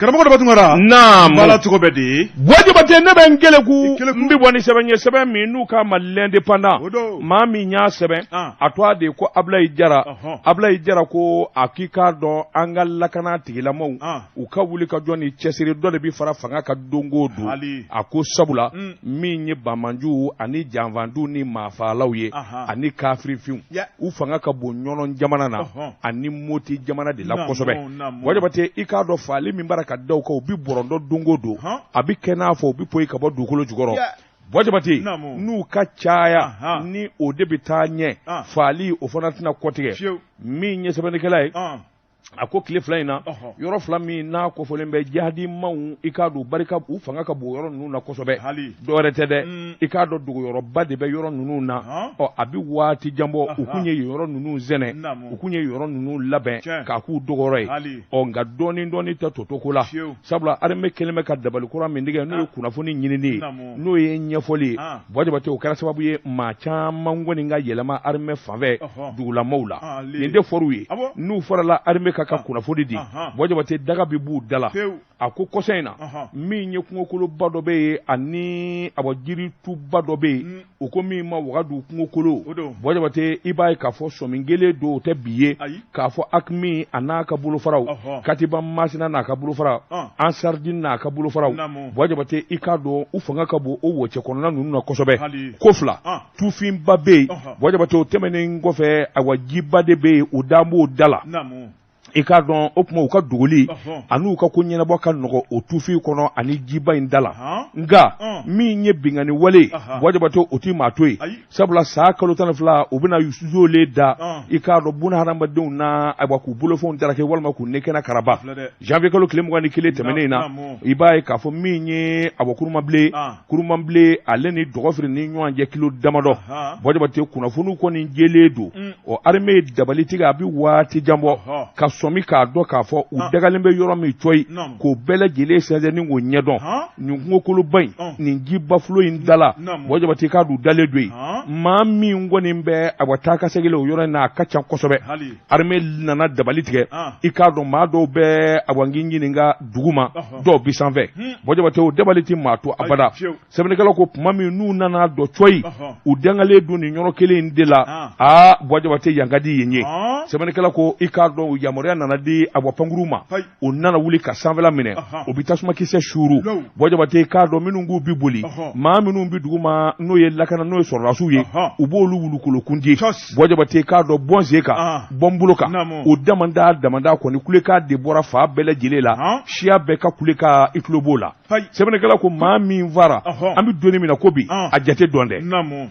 Karamɔgɔ Daba Tunkara. Naamu. Bala cogo bɛ di? Buwa Jabate, ne bɛ n keleku, n bɛ bɔ ni sɛbɛn ye, sɛbɛn min n'u k'a ma L'Indépendant. O don. Maa min y'a sɛbɛn, a tɔgɔ de ye ko Abulayi Jara. Abulayi Jara ko a k'i k'a dɔn, an ka lakana tigilamaw, u ka wuli ka jɔ ni cɛsiri dɔ de bɛ fara fanga kan don o don. A ko sabula min ye banmanjuw ani janfantuw ni maafaalaw ye ani kafirifinw, u fanga ka bon Ɲɔnɔ jamana na ani Moti jamana de la kosɛbɛ. Buwa Jabate, i k'a dɔn faali min bara ka da u kan, u bɛ bɔrɔntɔ don o don, a bɛ kɛ n'a fɔ u bɛ poyi ka bɔ dugukolo jukɔrɔ. Buwa Jabate, n'u ka caya ni o de bɛ taa ɲɛ, faali o fana tɛna kɔtigɛ. Min ye sɛbɛnnikɛla ye, a ko tile 2 in na, yɔrɔ 2 min n'a kofɔlen bɛ jihadimaw, i k'a dɔn barika u fanga ka bon yɔrɔ ninnu na kosɛbɛ, dɔwɛrɛ tɛ dɛ, i k'a dɔn dogoyɔrɔba de bɛ yɔrɔ ninnu na. Ɔ, a bɛ waati jan bɔ, u kun ye yɔrɔ ninnu sɛnɛ, u kun ye yɔrɔ ninnu labɛn k'a k'u dogoyɔrɔ ye. Ɔ, nka dɔɔni dɔɔni tɛ toto ko la, sabula armée kɛlen bɛ ka dabali kura min tigɛ, n'o ye kunnafoni ɲinini ye, n'o ye ɲɛfɔli ye. Buwa Jabate, o kɛra sababu ye maa caman kɔni ka yɛlɛma armée fanfɛ dugulamaw la. Nin de fɔr'u ye, n'u farala armée kan ka kunnafoni di, Buwa Jabate, daga bɛ b'u da la. A ko kɔsa in na, min ye kungokoloba dɔ bɛ yen ani awa jirituba dɔ bɛ yen, u ko min ma Wagadu kungokolo. Buwa Jabate, i b'a ye k'a fɔ sɔmi kelen don, o tɛ bi ye k'a fɔ AQMI a n'a ka bolofaraw, Katiba Masina n'a ka bolofara, Ansardine n'a ka bolofaraw, Buwa Jabate, i k'a dɔn u fanga ka bon o wocɛ kɔnɔna ninnu na kosɛbɛ. Ko fila, tufinba bɛ yen, Buwa Jabate, o tɛmɛnen kɔfɛ, awa jiba de bɛ yen, u dan b'o da la. I k'a dɔn o tuma u ka dogoli an'u ka ko ɲɛnabɔ ka nɔgɔ o tufin kɔnɔ ani jiba in da la. Nka min ye binkanni wale, Buwa Jabate, o tɛ maa to yen, sabula san kalo 12 u bɛna zolen da, i k'a dɔn buna hadamadenw na, ayiwa k'u bolofɛnw darake walima k'u nekɛnɛ karaba. Janvier kalo tile 21 tɛmɛnen in na, i b'a ye k'a fɔ min ye awa Kurumabilen, Kurumabilen ale ni Dɔgɔfiri ni ɲɔgɔn cɛ kilo damadɔ, Buwa Jabate, kunnafoniw kɔni jɛlen don. Ɔ, armée ye dabali tigɛ a bɛ waati jan bɔ ka sɔmi k'a dɔn k'a fɔ u dagalen bɛ yɔrɔ min cɔyi, k'o bɛɛ lajɛlen sɛnsɛn ni k'o ɲɛdɔn. Nin kungokoloba in, nin jibafulo in da la, Buwa Jabate, k'a dun dalen don yen. Maa min kɔni bɛ awa taa ka segin o yɔrɔ in na, a ka ca kosɛbɛ. Armée nana dabali tigɛ, i k'a dɔn maa dɔw bɛ awa n k'i ɲininka duguma, dɔw bi sanfɛ. Buwa Jabate, o dabali tɛ maa to abada. Sɛbɛnnikɛla ko tuma min n'u nana dɔn cɔyi u dangalen don nin yɔrɔ kelen in de la, aa Buwa Jabate, yan ka di yen ye. Sɛbɛnnikɛla ko i k'a dɔn yamaruya nana di awa pankuru ma, u nana wuli ka sanfɛla minɛ, u bɛ tasumakisɛ suuru. Buwa Jabate, i k'a dɔn minnu k'u bi boli, maa minnu bɛ duguma, n'o ye lakana, n'o ye sɔrɔdasiw ye, u b'olu wulukolo kundi. Buwa Jabate, i k'a dɔn bɔ n sen kan, bɔ n bolo kan, o damanda damanda kɔni kulekan de bɔra fan bɛɛ lajɛlen la, siya bɛɛ ka kulekan, i tulo b'o la. Sɛbɛnnikɛla ko maa min fara, an bɛ don min na ko bi, a jate dɔn dɛ.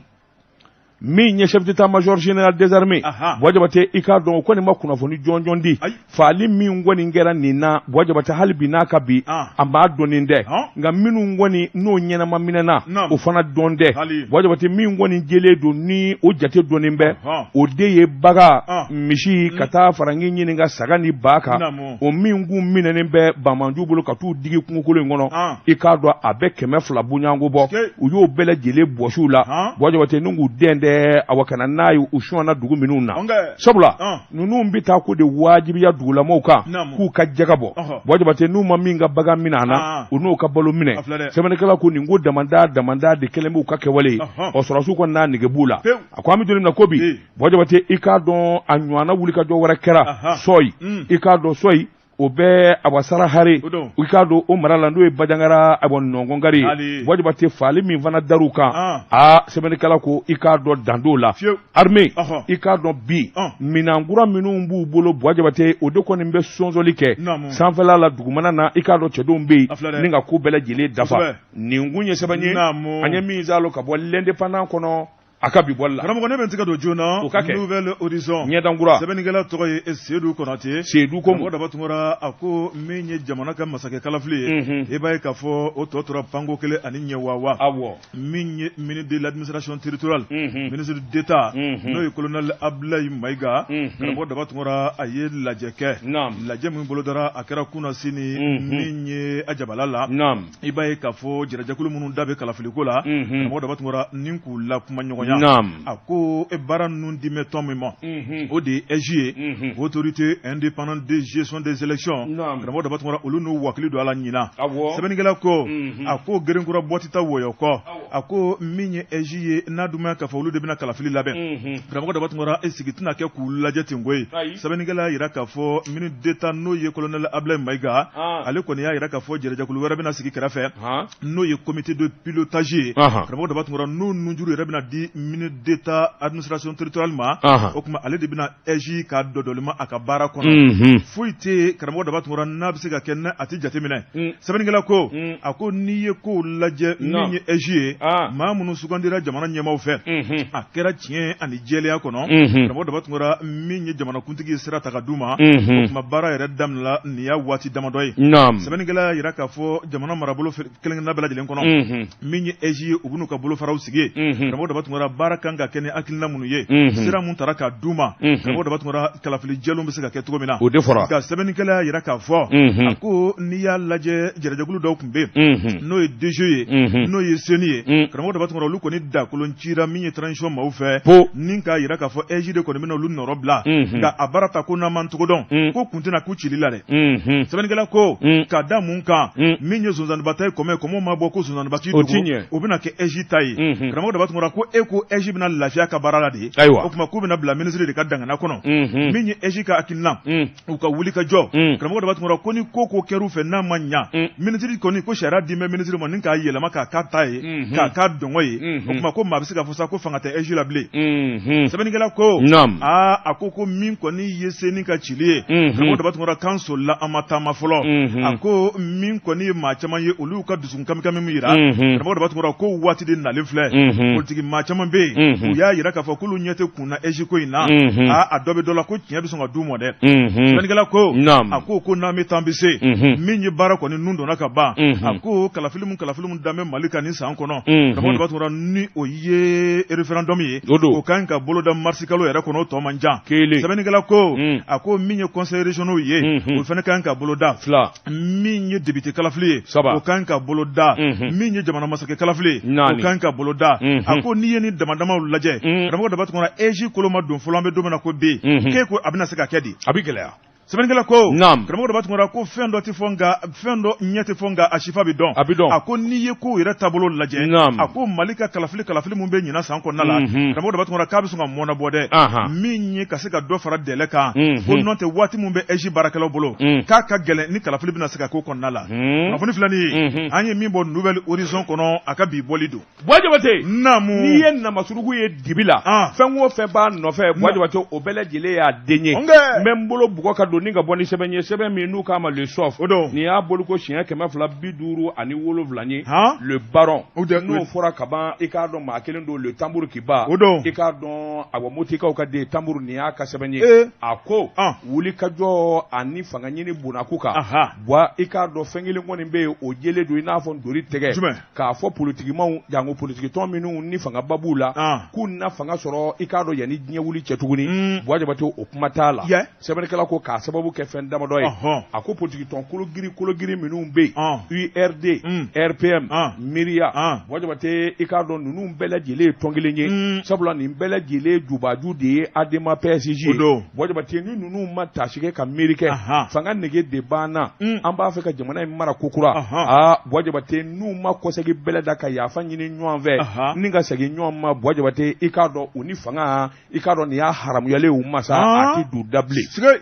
Min ye chef d'état-major général des armées, Buwa Jabate, i k'a dɔn o kɔni ma kunnafoni jɔnjɔn di faali min kɔni kɛra nin na. Buwa Jabate, hali bi n'a ka bi, a b'a dɔnnen tɛ, nka minnu kɔni n'o ɲɛnama minɛna, o fana dɔn tɛ. Buwa Jabate, min kɔni jɛlen don ni o jate dɔnnen bɛ, o de ye bagan, misi, ka taa fara n k'i ɲininka saga ni ba kan, o min kun minɛnen bɛ banmanjuw bolo ka t'u digi kungokolo in kɔnɔ, i k'a dɔn a bɛ 200 bonyanko bɔ. U y'o bɛɛ lajɛlen bɔsi u la, Buwa Jabate, ni k'u dɛndɛ awa ka na n'a ye u sɔnna dugu minnu na, sabula ninnu bɛ taa ko de wajibiya dugulamaw kan k'u ka jaga bɔ. Buwa Jabate, n'u ma min ka bagan minɛ a na, u n'o ka balo minɛ. Sɛbɛnnikɛla ko nin ko damanda damanda de kɛlen b'u ka kɛwale ye. Ɔ, sɔrɔdasiw kɔni n'a nege b'u la. A ko an bɛ don min na ko bi, Buwa Jabate, i k'a dɔn a ɲɔgɔnna wulikajɔ wɛrɛ kɛra Sɔyi. I k'a dɔn Sɔyi, o bɛ awa Sarahare, i k'a dɔn o mara la, n'o ye Bajangara awa nɔngɔnkari ye. Buwa Jabate, faali min fana dar'u kan, aa sɛbɛnnikɛla ko i k'a dɔn dan t'o la. Armée, i k'a dɔn bi minɛnkura minnu b'u bolo, Buwa Jabate, o de kɔni bɛ sonsoli kɛ sanfɛla la, dugumana na, i k'a dɔn cɛdenw bɛ yen ni ka ko bɛɛ lajɛlen dafa. Nin kun ye sɛbɛn ye an ye min zalo ka bɔ L'Indépendant kɔnɔ a ka bi bɔli la. Karamɔgɔ, ne bɛ n tɛgɛ don joona. O ka kɛ. Nouvel Horizon. Ɲɛdankura. Sɛbɛnnikɛla tɔgɔ ye Sedu Konate. Sedu ko. Karamɔgɔ Daba Tunkara, a ko min ye jamana ka masakɛ kalafili ye. I b'a ye k'a fɔ o tɔ tora panko kelen ani ɲɛ wawa. Awɔ. Min ye ministre de l'administration territoriale. Ministre d'État. N'o ye colonel Abdoulaye Mayiga. Karamɔgɔ Daba Tunkara, a ye lajɛ kɛ. Naamu. Lajɛ min bolodara, a kɛra kunasini. Min ye a jabala la. Naamu. I b'a ye k'a fɔ jɛrɛjɛkulu minnu da bɛ kalafiliko la, karamɔgɔ Daba Tunkara, ni k'u la kuma ɲɔgɔnya. bonya a ko e baara ninnu dimɛ tɔn min ma o de ye AIGE ye, autorité indépendante de gestion des élections. Karamɔgɔ Daba Tunkara, olu n'u wakili don a la ɲinan. Sɛbɛnnikɛla ko a ko gerenkura bɔ tɛ taa wɔyɔ kɔ. A ko min ye AIGE ye, n'a dun k'a fɔ olu de bɛna kalafili labɛn, karamɔgɔ Daba Tunkara, e sigi tɛna kɛ k'u lajɛ ten koyi. Sɛbɛnnikɛla y'a jira k'a fɔ ministre d'État, n'o ye colonel Ablaye Mayiga, ale kɔni y'a jira k'a fɔ jɛrɛjɛkulu wɛrɛ bɛna sigi kɛrɛfɛ, n'o ye comité de pilotage ye. Karamɔgɔ Daba Tunkara, n'o nunjuru yɛrɛ bɛna di ministre d'État administration territoriale ma. O tuma ale de bɛna AIGE ka dɔdɔlima a ka baara kɔnɔ. Foyi tɛ, karamɔgɔ Daba Tunkara, n'a bɛ se ka kɛ n'a a tɛ jateminɛ. Sɛbɛnnikɛla ko a ko n'i ye kow lajɛ, min ye AIGE ye, maa minnu sugandira jamana ɲɛmaaw fɛ, a kɛra tiɲɛ ani jɛlenya kɔnɔ. Karamɔgɔ Daba Tunkara, min ye jamanakuntigi ye sira ta ka d'u ma, o tuma baara yɛrɛ daminɛla nin y'a waati damadɔ ye. Sɛbɛnnikɛla y'a jira k'a fɔ jamana marabolo kelen-kelenna bɛɛ lajɛlen kɔnɔ, min ye AIGE ye, u bɛn'u ka bolofaraw sigi. Karamɔgɔ Daba Tunkara, baara kan ka kɛ ni hakilina minnu ye, sira mun tara ka d'u ma, karamɔgɔ Daba Tunkara, kalafili jɛlenw bɛ se ka kɛ cogo min na, o de fɔra. Nka sɛbɛnnikɛla y'a jira k'a fɔ a ko n'i y'a lajɛ, jɛrɛjɛkulu dɔw tun bɛ yen, n'o ye DG ye, n'o ye CENI ye, karamɔgɔ Daba Tunkara, olu kɔni dakolon cira min ye transition maaw fɛ, ni k'a jira k'a fɔ AIGE de kɔni bɛna olu nɔrɔ bila. Nka a baara ta ko n'an m'an cogo dɔn, ko kun tɛna k'u cili la dɛ. Sɛbɛnnikɛla ko ka da mun kan, min ye sonsanniba ta ye, kɔmɛ kɔmɔ ma bɔ ko sonsanniba t'i dogo, o bɛna kɛ AIGE ta ye. Karamɔgɔ Daba Tunkara ko e ko AIGE bɛna lafiya ka baara la de. Ayiwa, o tuma k'u bɛna bila minisiri de ka dangana kɔnɔ. Min ye AIGE ka hakilina, u ka wuli ka jɔ, karamɔgɔ Daba Tunkara, ko ni ko ko kɛr'u fɛ n'a ma ɲa, minisiri kɔni ko sariya di bɛ minisiri ma ni k'a yɛlɛma k'a k'a ta ye, k'a k'a dɔngɔ ye. O tuma ko maa bɛ se k'a fɔ sa ko fanga tɛ AIGE la bilen. Sɛbɛnnikɛla ko aa, a ko min kɔni ye CENI ka cili ye, karamɔgɔ Daba Tunkara, kan solila, an ma taama fɔlɔ. A ko min kɔni ye maa caman ye, olu ka dusukun kamikami min jira, karamɔgɔ Daba Tunkara, ko waati de nalen filɛ. Politiki maa caman bɛ yen, u y'a jira k'a fɔ k'olu ɲɛ tɛ kun na AIGE ko in na. Aa, a dɔ bɛ dɔ la ko tiɲɛ bɛ sɔn ka d'u ma dɛ. Sɛbɛnnikɛla ko a ko n'an bɛ taa, an bɛ se. Min ye baara kɔni nun donna ka ban, a ko kalafili mun danbɛ Mali kan nin san kɔnɔ, karamɔgɔ Daba Tunkara, ni o ye référendum ye, o kan ka boloda marisi kalo yɛrɛ kɔnɔ, o tɔ man jan. Sɛbɛnnikɛla ko a ko min ye conseil régionaux ye, o fana kan ka boloda. Fila. Min ye député kalafili ye, saba, o kan ka boloda. Min ye jamana masakɛ kalafili ye, o kan ka boloda. A ko n'i ye nin damadamaw lajɛ, karamɔgɔ Daba Tunkara, AIGE kolo ma don fɔlɔ, an bɛ don min na ko bi, k'e ko a bɛna se ka kɛ di? A bɛ gɛlɛya. Sɛbɛnnikɛla ko, karamɔgɔ Daba Tunkara, ko fɛn dɔ tɛ fɔ, nka fɛn dɔ ɲɛ tɛ fɔ, nka a sifa bɛ dɔn. A bɛ dɔn. A ko n'i ye kow yɛrɛ taabolo lajɛ, a ko Mali ka kalafili mun bɛ ɲinan san kɔnɔna la, karamɔgɔ Daba Tunkara, k'a bɛ sɔn ka mɔnɛbɔ dɛ. Min ye ka se ka dɔ fara délai kan, ko n'o tɛ waati min bɛ AIGE baarakɛlaw bolo, k'a ka gɛlɛn ni kalafili bɛna se ka k'o kɔnɔna la. Kunnafoni filɛ nin ye, an ye min bɔ Nouvel Horizon kɔnɔ, a ka bi bɔli don. Buwa Jabate, naamu, n'i ye namasuruku ye dibi la, fɛn o fɛn b'a nɔfɛ, Buwa Jabate, o bɛɛ lajɛlen y'a den ye. N bɛ n bolo bugɔ ka don ni ka bɔ ni sɛbɛn ye, sɛbɛn min n'u k'a ma Le Soft. O don. Nin y'a boliko siɲɛ 257 ye. Le Baron, n'o fɔra ka ban, i k'a dɔn maa kelen don, le tambour qui bat. O don. I k'a dɔn, awa, Motikaw ka den tambour, nin y'a ka sɛbɛn ye. A ko wulikajɔ ani fanga ɲini bunakun kan. Buwa, i k'a dɔn fɛn kelen kɔni bɛ yen, o jɛlen don i n'a fɔ ntori tɛgɛ. Jumɛn? K'a fɔ politikimaw, janko politikitɔn minnu ni fangaba b'u la, k'u na fanga sɔrɔ, i k'a dɔn, yanni diɲɛ wuli cɛ tuguni, Buwa Jabate, o kuma t'a la. Sɛbɛnnikɛla ko k'a sababu kɛ fɛn damadɔ ye. A ko politikitɔn kologiri kologiri minnu bɛ yen, URD, RPM, Miiriya, Buwa Jabate, i k'a dɔn ninnu bɛɛ lajɛlen ye tɔn kelen ye, sabula nin bɛɛ lajɛlen jubaju de ye ADEMA PSG ye. Buwa Jabate, ni ninnu ma taasi kɛ ka miiri kɛ, fanga nege de b'an na, an b'a fɛ ka jamana in mara kokura. Aa, Buwa Jabate, n'u ma kɔsegin bɛlɛ da ka yafa ɲini ɲɔgɔn fɛ ni ka segin ɲɔgɔn ma, Buwa Jabate, i k'a dɔn u ni fanga, i k'a dɔn nin y'a haramuyalen u ma sa, a tɛ don da bilen.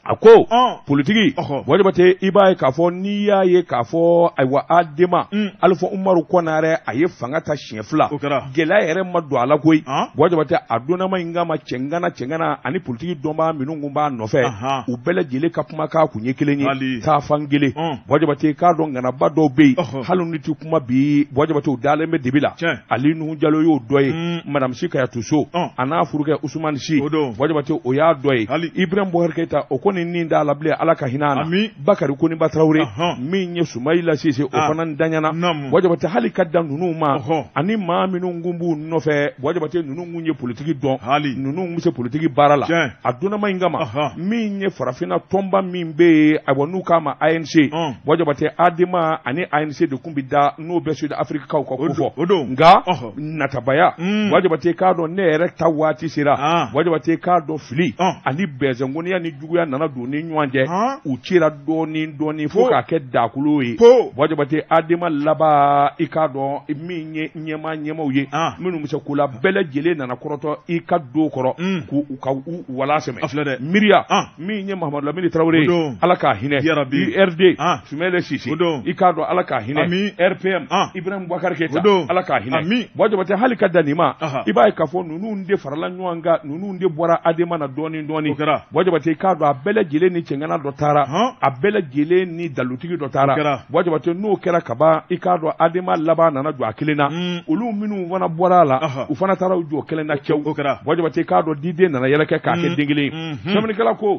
A ko politiki, Buwa Jabate, i b'a ye k'a fɔ n'i y'a ye k'a fɔ, ayiwa, ADEMA, Alifa Umaru Kɔnarɛ, a ye fanga ta siɲɛ fila, gɛlɛya yɛrɛ ma don a la koyi. Buwa Jabate, a donnama in kama, cɛŋana cɛŋana ani politiki dɔnbaa minnu kun b'a nɔfɛ, u bɛɛ lajɛlen ka kumakan kun ye kelen ye, taafan kelen. Buwa Jabate, k'a dɔn ŋanaba dɔw bɛ yen, hali ni tɛ kuma bi, Buwa Jabate, u dalen bɛ dibi la. Ali Nuhu Jalo y'o dɔ ye, Madame Si Kayatu So, a n'a furukɛ Usumani Si, Buwa Jabate, o y'a dɔ ye. Ibrahim Boubacar Keita, o ko kɔni nin t'a la bilen, Ala ka hinɛ a na. Bakari Koniba Tarawele, min ye Sumayila Sise, o fana ntanyana. Buwa Jabate, hali ka dan ninnu ma ani maa minnu kun b'u nɔfɛ, Buwa Jabate, ninnu kun ye politiki dɔn, ninnu kun bɛ se politiki baara la. A donnama in kama, min ye farafinna tɔnba min bɛ yen, ayiwa, n'u k'a ma ANC, Buwa Jabate, ADEMA ani ANC de kun bɛ da, n'o bɛ Sud Afrique kaw ka ko fɔ. Nka natabaya, Buwa Jabate, k'a dɔn ne yɛrɛ ta waati sera. Buwa Jabate, k'a dɔn fili ani bɛnsɛnkoniya ni juguya nana don ni ɲɔgɔn cɛ, u cira dɔɔnin dɔɔnin fo k'a kɛ dakolo ye. Buwa Jabate, ADEMA laban, i k'a dɔn min ye ɲɛmaa ɲɛmaaw ye minnu bɛ se ko la, bɛɛ lajɛlen nana kɔrɔtɔ i ka do kɔrɔ k'u ka u wala sɛmɛ. Miiriya min ye Mahamadu Lamini Tarawele ye, Ala k'a hinɛ, URD, Sumayila Sise, i k'a dɔn, Ala k'a hinɛ, RPM, Ibrahim Boubacar Keita, Ala k'a hinɛ. Buwa Jabate, hali ka dan nin ma, i b'a ye k'a fɔ ninnu de farala ɲɔgɔn kan, ninnu de bɔra ADEMA na dɔɔnin dɔɔnin. Buwa Jabate, i k'a dɔn a bɛɛ lajɛlen ni cɛŋana dɔ taara, a bɛɛ lajɛlen ni dalutigi dɔ taara. Buwa Jabate, n'o kɛra kaban, i k'a dɔn ADEMA laban nana jɔ a kelen na. Olu minnu fana bɔra a la, u fana taara u jɔ kelen na cɛw. Buwa Jabate, i k'a dɔn diden nana yɛrɛkɛ k'a kɛ den kelen ye. Sɛbɛnnikɛla ko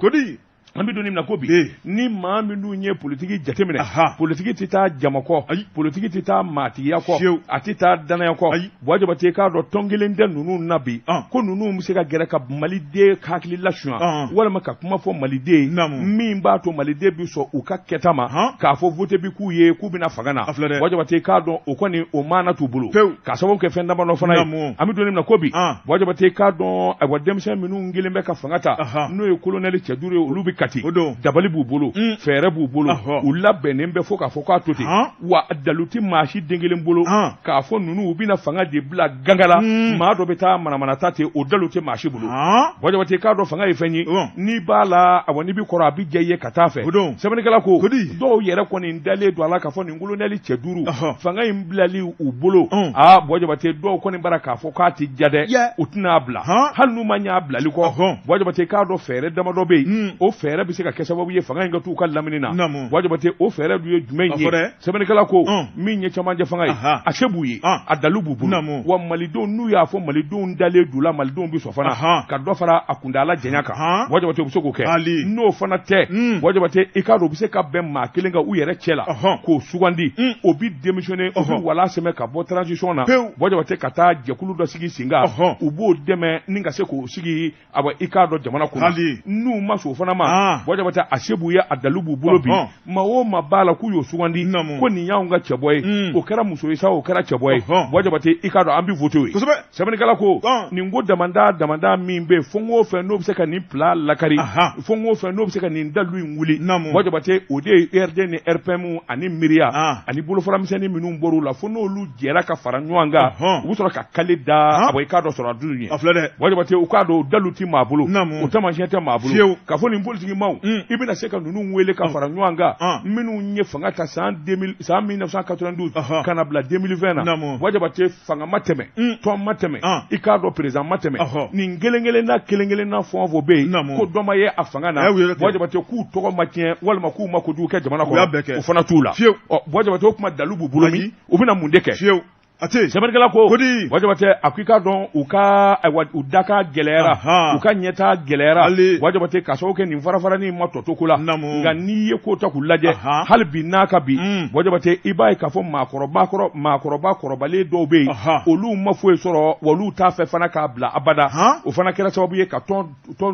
an bɛ don min na ko bi, ni maa minnu ye politiki jateminɛ, politiki tɛ taa jama kɔ, politiki tɛ taa maatigiya kɔ, a tɛ taa danaya kɔ. Buwa Jabate, k'a dɔn tɔn kelen tɛ ninnu na bi ko ninnu bɛ se ka gɛrɛ ka maliden hakili lasunya walima ka kuma fɔ maliden min b'a to maliden bɛ sɔn u ka kɛta ma, k'a fɔ vote bi k'u ye k'u bɛna fanga na. Buwa Jabate, k'a dɔn o kɔni o maana t'u bolo, k'a sababu kɛ fɛn damadɔ fana ye. An bɛ don min na ko bi, Buwa Jabate, k'a dɔn ayiwa denmisɛn minnu kelen bɛ ka fanga ta, n'o ye kolonɛli cɛ duuru ye, olu bɛ Kati, dabali b'u bolo, fɛɛrɛ b'u bolo, u labɛnnen bɛ fo k'a fɔ k'a to ten. Wa dalu tɛ maa si den kelen bolo k'a fɔ ninnu u bɛna fanga de bila gangala, maa dɔ bɛ taa manamana ta ten, o dalu tɛ maa si bolo. Buwa Jabate, k'a dɔn fanga ye fɛn ye, n'i b'a la, awa, n'i b'i kɔrɔ, a bɛ diya i ye ka taa fɛ. Sɛbɛnnikɛla ko dɔw yɛrɛ kɔni dalen don a la k'a fɔ nin kolonɛli cɛ duuru, fanga in bilali u bolo, aa, Buwa Jabate, dɔw kɔni bara k'a fɔ k'a tɛ ja dɛ, u tɛna a bila hali n'u ma ɲɛ a bilali kɔ. Buwa Jabate, k'a dɔn fɛɛrɛ damadɔ bɛ yen, o fɛɛrɛ bɛ se ka kɛ sababu ye fanga in ka t'u ka lamini na. Buwa Jabate, o fɛɛrɛ dun ye jumɛn ye? Sɛbɛnnikɛla ko min ye cɛmancɛ fanga ye, a se b'u ye, a dalu b'u bolo, wa malidenw n'u y'a fɔ malidenw dalen d'u la, malidenw bɛ sɔn fana ka dɔ fara a kuntaala janya kan. Buwa Jabate, u bɛ se k'o kɛ. N'o fana tɛ, Buwa Jabate, i k'a dɔn u bɛ se ka bɛn maa kelen kan u yɛrɛ cɛ la k'o sugandi, o bɛ démissionner, o bɛ wala sɛmɛ ka bɔ transition na, Buwa Jabate, ka taa jɛkulu dɔ sigi sen kan, u b'o dɛmɛ ni ka se k'o sigi, awa, i k'a dɔn jamana kunna. N'u ma sɔn o fana ma, Buwa Jabate, a se b'u ye, a dalu b'u bolo bi. Maa o maa b'a la k'u y'o sugandi ko nin y'anw ka cɛbɔ ye, o kɛra muso ye sa, o kɛra cɛbɔ ye, Buwa Jabate, i k'a dɔn an bɛ voter o ye. Sɛbɛnnikɛla ko nin ko damada damada min bɛ yen, fɛn o fɛn n'o bɛ se ka nin plan lakari, fɛn o fɛn n'o bɛ se ka nin dalu in wuli, Buwa Jabate, o de ye URD ni RPM ani Miiriya ani bolofara misɛnnin minnu bɔr'u la, fo n'olu jɛra ka fara ɲɔgɔn kan, u bɛ sɔrɔ ka kale da, awa, i k'a dɔn sɔrɔ dun ye. Buwa Jabate, u k'a dɔn dalu tɛ maa bolo, o taamasiyɛn tɛ maa bolo k'a fɔ nin politiki maaw, i bɛna se ka ninnu wele ka fara ɲɔgɔn kan, minnu ye fanga ta san 1992 ka na bila 2020 na. Buwa Jabate, fanga ma tɛmɛ, tɔn ma tɛmɛ, i k'a dɔn président ma tɛmɛ, nin kelen kelenna kelen kelenna fɛn o fɛn bɛ yen ko dɔ ma ye a fanga na, Buwa Jabate, k'u tɔgɔ ma tiɲɛ walima k'u ma kojugu kɛ jamana kɔnɔ, o fana t'u la. Ɔ, Buwa Jabate, o kuma dalu b'u bolo min, u bɛna mun de kɛ? A tɛ sɛbɛnnikɛla ko Buwa Jabate, a ko i k'a dɔn u ka, ayiwa, u daka gɛlɛyara, u ka ɲɛtaa gɛlɛyara, Buwa Jabate, k'a sababu kɛ nin farafarani ma tɔ to ko la. Nka n'i ye ko ta k'u lajɛ hali bi n'a ka bi, Buwa Jabate, i b'a ye k'a fɔ maakɔrɔba kɔrɔ, maakɔrɔba kɔrɔbalen dɔw bɛ yen, olu ma foyi sɔrɔ, wa olu t'a fɛ fana k'a bila abada. O fana kɛra sababu ye ka tɔn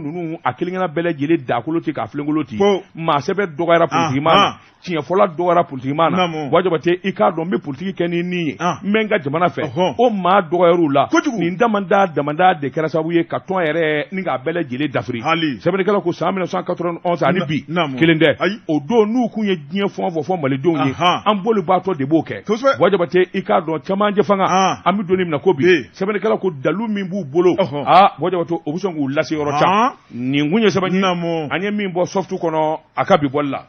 ninnu a kelen-kelenna bɛɛ lajɛlen dakolo ci k'a filenkolo ci. Maa sɛbɛ dɔgɔyara politikima na, tiɲɛfɔla dɔgɔyara politikima na. Buwa Jabate, i k'a dɔn n bɛ politiki kɛ ni nin ye, n bɛ n ka jamana fɛ, o maa dɔgɔyar'u la. Nin damada damada de kɛra sababu ye ka tɔn yɛrɛ ni k'a bɛɛ lajɛlen dafiri. Sɛbɛnnikɛla ko san 1991 ani bi kelen tɛ. O don n'u kun ye diɲɛ fɛn o fɛn fɔ malidenw ye, an bolibaatɔ de b'o kɛ. Buwa Jabate, i k'a dɔn cɛmancɛ fanga, an bɛ don min na ko bi, sɛbɛnnikɛla ko dalu min b'u bolo, aa, Buwa Jabate, o bɛ sɔn k'u lase yɔrɔ can. Nin kun ye sɛbɛn ye an ye min bɔ Soft kɔnɔ a ka bi bɔli la.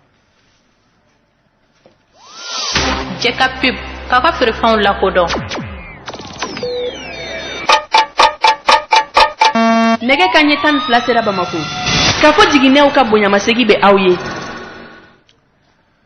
Jɛ ka pub k'aw ka feerefɛnw lakodɔn. Nɛgɛ kanɲɛ 12 sera Bamako. K'a fɔ jiginɛw ka bonyamasegin bɛ aw ye.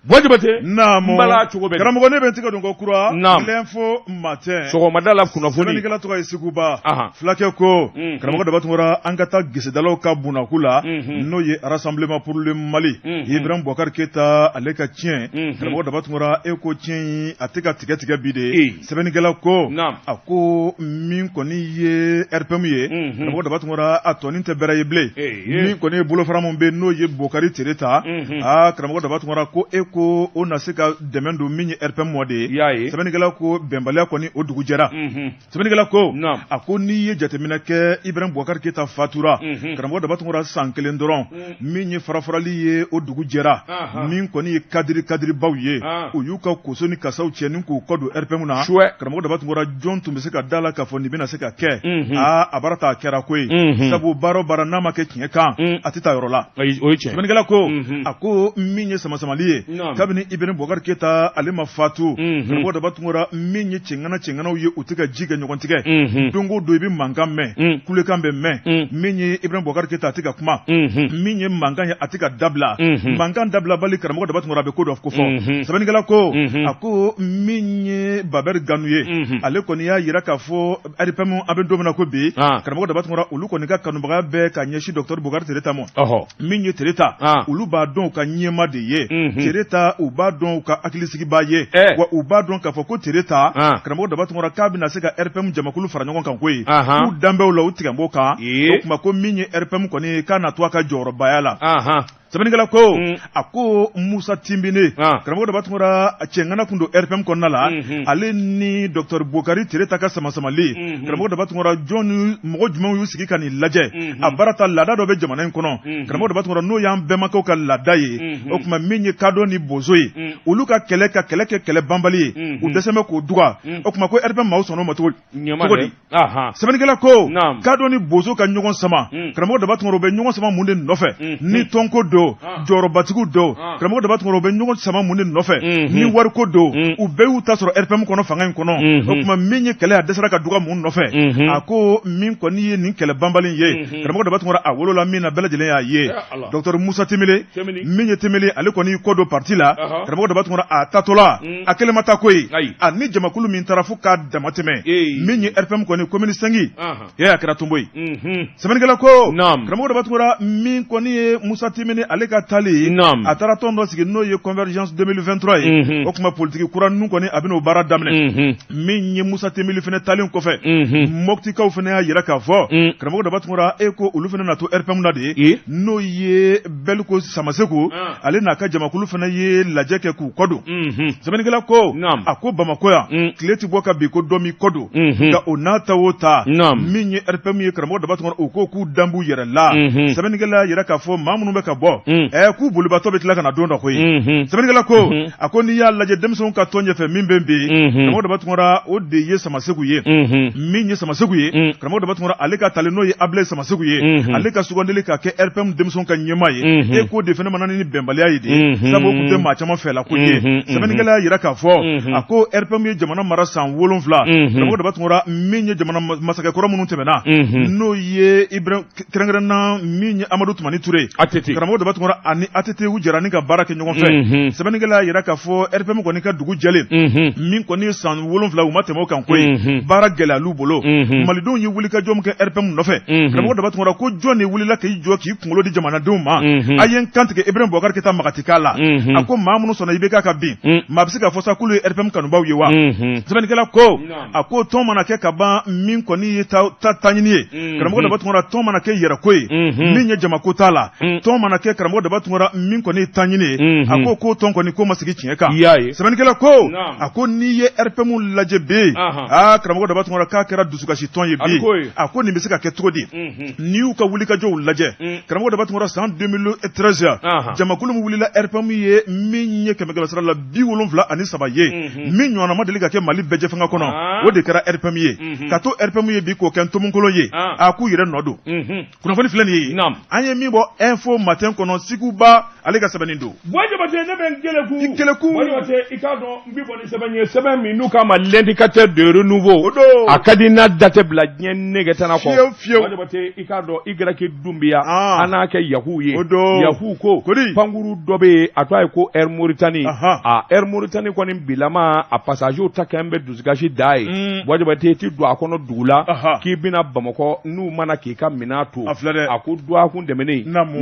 Buwa Jabate. Naamu. N bala cogo bɛ di? Karamɔgɔ ne bɛ n tɛgɛ don ko kura. Naamu. L'info matin. Sɔgɔmada la kunnafoni. Sɛbɛnnikɛla tɔgɔ ye Seguba. Ahan. Fulakɛ ko. Unhun. Karamɔgɔ Daba Tunkara an ka taa gesedalaw ka bunakun la. Unhun. N'o ye Rassemblement pour le Mali. Unhun. Ibrahim Boubacar Keita ale ka tiɲɛ. Unhun. Karamɔgɔ Daba Tunkara e ko tiɲɛ in a tɛ ka tigɛ tigɛ bi de. Ee. Sɛbɛnnikɛla ko. Naamu. A ko min kɔni ye RPM ye. Unhun. Karamɔgɔ Daba Tunkara a tɔnin tɛ bɛrɛ ye bilen. Ee. Min kɔni ye bolofara min bɛ yen n'o ye Bokari Tereta. Unhun. Aa karamɔgɔ Daba Tunkara ko e ko o na se ka dɛmɛ don min ye RPM mɔ de ye. I y'a ye. Sɛbɛnnikɛla ko bɛnbaliya kɔni o dugu jɛra. Unhun. Sɛbɛnnikɛla ko Naam. a ko n'i ye jateminɛ kɛ Ibrahim Boubacar Keita fatura. Unhun. Karamɔgɔ Daba Tunkara san kelen dɔrɔn. Min ye farafarali ye o dugu jɛra. Anhan. Min kɔni ye kadiri kadiribaw ye. An. U y'u ka koso ni kasaw cɛ ni k'u kɔ don RPM na. Suwɛ. Karamɔgɔ Daba Tunkara jɔn tun bɛ se ka da la k'a fɔ nin bɛna se ka kɛ. Unhun. Aa a baara ta a kɛra koyi. Unhun. Sabu baara o baara n'a ma kɛ tiɲɛ kan. Un. A tɛ taa yɔrɔ la. Ayi o ye tiɲɛ. Sɛbɛnnikɛla ko Unhun. a ko min ye samasamali ye Naam. kabini Ibrahim Boubacar Keita ale ma fatu Unhun. karamɔgɔ Daba Tunkara min ye cɛŋana cɛŋanaw ye u tɛ ka ji kɛ ɲɔgɔn tigɛ Unhun. don o don i bɛ mankan mɛn Un. kulekan bɛ mɛn Un. min ye Ibrahim Boubacar Keita a tɛ ka kuma Unhun. min ye mankan ye a tɛ ka dabila Unhun. mankan dabilabali karamɔgɔ Daba Tunkara a bɛ ko dɔ kofɔ Unhun. sɛbɛnnikɛla ko Unhun. a ko min ye Babɛri Ganu ye Unhun. ale kɔni y'a jira k'a fɔ RPM an bɛ don min na ko bi Ah. karamɔgɔ Daba Tunkara olu kɔni ka kanubagaya bɛɛ ka ɲɛsin docteur Boubacar Tereta ma Ɔhɔ. min ye Tereta Ah. olu b'a dɔn u ka ɲɛma de ye Unhun. Tereta u b'a dɔn u ka hakilisigibaa ye Eh. wa u b'a dɔn k'a fɔ ko Tereta Ah. karamɔgɔ Daba Tunkara k'a bɛna se ka RPM jamakulu fara ɲɔgɔn kan koyi Ahan. k'u danbɛw la u tigɛ b'o kan Ee. o tuma ko min ye RPM kɔni ye k'a na to a ka jɔyɔrɔbaya la Ahan. sɛbɛnnikɛla ko Mm. a ko Musa Tinbine Ah. karamɔgɔ Daba Tunkara cɛŋana kun don RPM kɔnɔna la Mhm. ale ni docteur Bokari Tereta ka samasamali Mhm. karamɔgɔ Daba Tunkara jɔn ni mɔgɔ jumɛnw y'u sigi ka nin lajɛ Mhm. a baara ta laada dɔ bɛ jamana in kɔnɔ Mhm. karamɔgɔ Daba Tunkara n'o y'an bɛnbakɛw ka laada ye Mhm. o tuma min ye kadɔ ni bozo ye Mm. olu ka kɛlɛ ka kɛlɛ kɛ kɛlɛ banbali ye Mhm. u dɛsɛ bɛ k'o duga Mm. o tuma ko RPM maaw sɔnn'o ma cogo Ɲama cogo dɛ. di Ahan. sɛbɛnnikɛla ko Naam. kadɔ ni bozo ka ɲɔgɔn sama Mm. karamɔgɔ Daba Tunkara u bɛ ɲɔgɔn sama mun de nɔfɛ Mhm. ni tɔnko don Ah. jɔyɔrɔbatigiw don Ah. karamɔgɔ Daba Tunkara u bɛ ɲɔgɔn sama mun de nɔfɛ Mhm. ni wariko don Mm. u bɛɛ y'u ta sɔrɔ RPM kɔnɔ fanga in kɔnɔ Mhm. o tuma min ye kɛlɛ a dɛsɛra ka duga mun nɔfɛ Mhm. a ko min kɔni ye nin kɛlɛ banbali ye Mhm. karamɔgɔ Daba Tunkara a wolola min na bɛɛ lajɛlen y'a ye Ya Allah. docteur Musa Timile Timile. min ye Timile ale kɔni y'i kɔ don parti la Aha. karamɔgɔ Daba Tunkara a tatɔla Mm. a kelen ma taa koyi Ayi. a ni jamakulu min taara fo k'a dama tɛmɛ Ee. min ye RPM kɔni commune 5 Ahan. e a kɛra tonbo ye Unhun. sɛbɛnnikɛla ko Naam. karamɔgɔ Daba Tunkara min kɔni ye Musa Timini ale ka taali Naam. a taara tɔn dɔ sigi n'o ye convergence 2023 ye Mhm. o tuma politiki kura ninnu kɔni a bɛn'o baara daminɛ Unhun. min ye Musa Timini fana taalen kɔfɛ Unhun. Moptikaw fana y'a yira k'a fɔ Mm. karamɔgɔ Daba Tunkara e ko olu fana na to RPM na de Ee. ye n'o ye Bɛliko Samaseku Ah. ale n'a ka jamakulu fana ye lajɛ kɛ k'u kɔ don Unhun. sɛbɛnnikɛla ko Naam. a ko Bamakɔ yan Mm. tile ti bɔ ka bin ko dɔ m'i kɔ don Mhm. nka o n'a ta o ta Naam. min ye RPM ye karamɔgɔ Daba Tunkara o ko k'u dan b'u yɛrɛ la Mhm. sɛbɛnnikɛla y'a yira k'a fɔ maa minnu bɛ ka bɔ Mm. ɛ k'u bolibatɔ bɛ tila ka na don dɔ koyi Unhun. sɛbɛnnikɛla ko Mhm. a ko n'i y'a lajɛ denmisɛnw ka tɔn ɲɛfɛ min bɛ bi Mhm. karamɔgɔ Daba Tunkara o de ye Samaseku ye Unhun. min ye Samaseku ye Mm. karamɔgɔ Daba Tunkara ale ka tali n'o ye Abilaye Samaseku ye Mhm. ale ka sugandili ka kɛ RPM denmisɛnw ka ɲɛmaa ye Mhm. e k'o de fana mana ni bɛnbaliya ye de Mhm. sabu o tun tɛ maa caman fɛ la ko ye Mhm, mhm. sɛbɛnnikɛla y'a yira k'a fɔ Mhm. a ko RPM ye jamana mara san 7 Mhm. karamɔgɔ Daba Tunkara min ye jamana masakɛkɔrɔ minnu tɛmɛna Mhm. n'o ye Ibrahim kɛrɛnkɛrɛnna min ye Amadu Tumani Ture ATT. karamɔgɔ Daba Tunkara ani ATT u jɛra ni ka baara kɛ ɲɔgɔn fɛ Mhm. sɛbɛnnikɛla y'a yira k'a fɔ RPM kɔni ka dugu jɛlen Unhun. min kɔni ye san 7 u ma tɛmɛ o kan koyi Mhm. baara gɛlɛyal'u bolo Mhm. malidenw ye wulikajɔ min kɛ RPM nɔfɛ Mhm. karamɔgɔ Daba Tunkara ko jɔn de wulila k'i jɔ k'i kunkolo di jamanadenw ma Mhm. a ye n kantigɛ Ibrahim Boubacar Keita magati k'a la Mhm. a ko maa minnu sɔnna IBK ka bin Mm. maa bɛ se k'a fɔ sa k'olu ye RPM kanubaw ye wa Unhun. sɛbɛnnikɛla ko Naam. a ko tɔn mana kɛ ka ban min kɔni ye taɲini ye Mhm. karamɔgɔ Daba Tunkara tɔn mana kɛ yɛrɛko ye Mhm. min ye jamako t'a la Mm. tɔn mana kɛ karamɔgɔ Daba Tunkara min kɔni ye taɲini ye Mhm. a ko k'o tɔn kɔni ko ma sigi tiɲɛ kan I y'a ye. sɛbɛnnikɛla ko Naam. a ko n'i ye RPM lajɛ bi Ahan. aa karamɔgɔ Daba Tunkara k'a kɛra dusukasi tɔn ye A bɛ k'o bi ye. a ko nin bɛ se ka kɛ cogo di Unhun. n'i y'u ka wulikajɔw lajɛ Mm. karamɔgɔ Daba Tunkara san 2013 Ahan. jamakulu min wulila RPM ye min ye kɛmɛ kɛmɛ sara la 73 ye Mhm. min ɲɔgɔnna ma deli ka kɛ Mali bɛɛjɛfanga kɔnɔ Ah. o de kɛra RPM ye Mhm. ka to RPM ye bi k'o kɛ ntomokolon ye Ah. a k'u yɛrɛ nɔ don Unhun. kunnafoni filɛ nin ye Naam. an ye min bɔ info matin kɔnɔ kɔnɔ Sikuba ale ka sɛbɛnni don. Buwa Jabate, ne bɛ n keleku. I keleku. Buwa Jabate, i k'a dɔn n bɛ bɔ ni sɛbɛn ye, sɛbɛn min n'u k'a ma L'Indicateur de Renouveau. O don. A ka di n'a da tɛ bila diɲɛ nege tana kɔ. Fiyewu fiyewu. Buwa Jabate, i k'a dɔn Y Dunbiya. Ah. An n'a kɛ Yaku ye. O don. Yaku ko. Kodi. Pankuru dɔ bɛ yen, a tɔgɔ ye ko Air Mauritanie. Ahan. A Air Mauritanie kɔni bilama a passagers ta kɛn bɛ dusukasi da ye. Buwa Jabate, i ti don a kɔnɔ dugu la. Ahan. K'i bɛna Bamakɔ n'u mana k'i ka minɛn to. A filɛ dɛ. A ko dɔgɔkun tɛmɛnen. Naamu.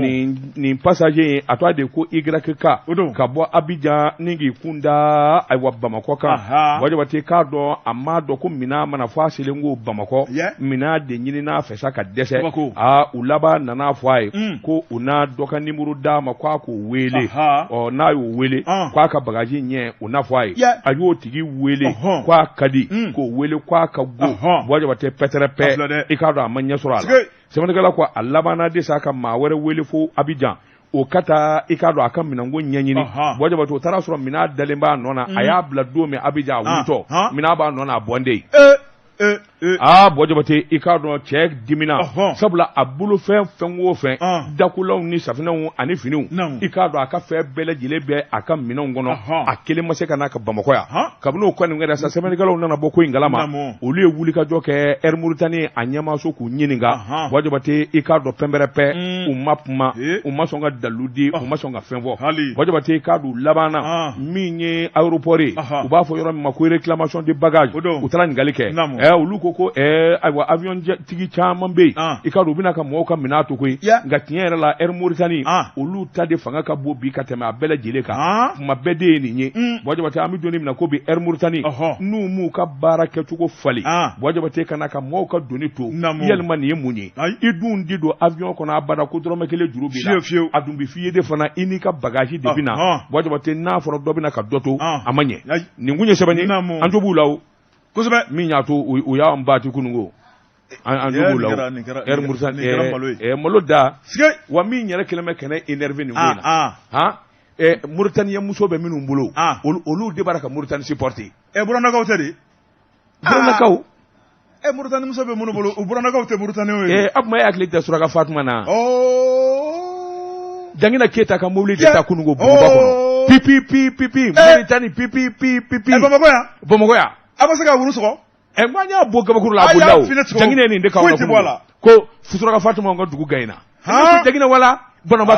Nin passager in, a tɔgɔ de ko YK. O don. Ka bɔ Abidjan ni k'i kun da ayiwa Bamakɔ kan. Ahan. Buwa Jabate, k'a dɔn a m'a dɔn ko minɛn mana fɔ a selen ko Bamakɔ. Yeah. Minɛn de ɲinina fɛ sa ka dɛsɛ. Kabako. Aa, u laban nana fɔ a ye. Ko u n'a dɔ ka nimoro d'a ma k'a k'o wele. Ahan. Ɔ, n'a y'o wele. Ah. K'a ka bagaji ɲɛ o n'a fɔ a ye. Yeah. A y'o tigi wele. Ɔhɔn. K'a ka di. K'o wele k'a ka go. Ɔhɔn. Buwa Jabate, pɛtɛrɛpɛ. A filɛ dɛ. I k'a dɔn a ma ɲɛ sɔrɔ a la. Sike. Sɛbɛnnikɛla ko a labanna de sa ka maa wɛrɛ wele fo Abidjan. O ka taa, i k'a dɔn a ka minɛnko ɲɛɲini. Ɔhɔn. Buwa Jabate, o taara sɔrɔ minɛn dalen b'a nɔ na. A y'a bila don min Abidjan, a wulitɔ. Ah. Minɛn b'a nɔ na, a bɔn de yen. Ee ee ee. Aa, Buwa Jabate, i k'a dɔn cɛ dimina. Ɔhɔn. Sabula a bolo fɛn fɛn o fɛn, Ah. dakolaw ni safinɛw ani finiw, Naamu. i k'a dɔn a ka fɛn bɛɛ lajɛlen bɛ a ka minɛnw kɔnɔ. Ɔhɔn. A kelen ma se ka n'a ka Bamakɔ yan. Han. Kabini o kɔni kɛra sa, sɛbɛnnikɛlaw nana bɔ ko in kalama. Naamu. Olu ye wulikajɔ kɛ Air Mauritanie a ɲɛmaaso k'u ɲininka. Ɔhɔn. Buwa Jabate, i k'a dɔn pɛnpɛrɛpɛ, u ma kuma, Ee. u ma sɔn ka dalilu di, u ma sɔn ka fɛn fɔ. Hali. Buwa Jabate, i k'a dɔn u labanna Ah. min ye aéroport ye, Ɔhɔn. u b'a fɔ yɔrɔ min ma ko réclamation de bagage. O don. U taara ɲininkali kɛ. Naamu. Olu ko ko ayiwa avion tigi caman bɛ yen, Ah. i k'a dɔn u bɛna ka mɔgɔw ka minɛn to koyi. Yeah. Nka tiɲɛ yɛrɛ la, Air Mauritanie Ah. olu ta de fanga ka bon bi ka tɛmɛ a bɛɛ lajɛlen kan. Ah. Kuma bɛɛ de ye nin ye. Buwa Jabate, an bɛ don min na ko bi, Air Mauritanie Ɔhɔn. n'u m'u ka baara kɛcogo falen, Ah. Buwa Jabate, ka na ka mɔgɔw ka doni to, Naamu. yalima nin ye mun ye? Ayi. I dun di don avion kɔnɔ abada ko dɔrɔmɛ kelen juru b'i la. Fiyewu, fiyewu. A dun bɛ f'i ye de fana, i n'i ka bagage de bɛ na. Ɔhɔn. Buwa Jabate, n'a fɔra dɔ bɛ na ka dɔ to, Ah. a ma ɲɛ. Ayi. Nin kun ye sɛbɛn ye. Naamu. An jo b'u la o. Kosɛbɛ. Min y'a to u y'an baati kununko, an jo b'u la Nin o. kɛra- nin kɛra- Air Mauritanie, nin kɛra malo ye. malo da. Sike. Wa min yɛrɛ kɛlen bɛ kɛnɛ énervé nin ko in na. Ah. Han, Mauritanie muso bɛ minnu bolo, Ah. olu de b'a la ka Mauritanie supporter. Burannakaw tɛ de. Burannakaw. Mauritanie muso bɛ minnu bolo, u burannakaw tɛ Mauritaniens ye. A tuma e hakili tɛ Suraka Fatuma na? Oh. Dangina Keyita ka mobili de Yeah. ta kununko buguba kɔnɔ. Oh. Pipi pi pipi Mauritanie pipi pi pipi. Bamakɔ yan. Bamakɔ yan. A ma se ka wuru sɔgɔ. N ko an y'a bɔ gabakuru la, a A bolila y'a o. filet sɔgɔ. Dangina ye nin de k'anw Foyi na tɛ bɔ a kununko. la. Ko Suraka Fatuma ka dugu gagnera. Han. Dangina wala Banaba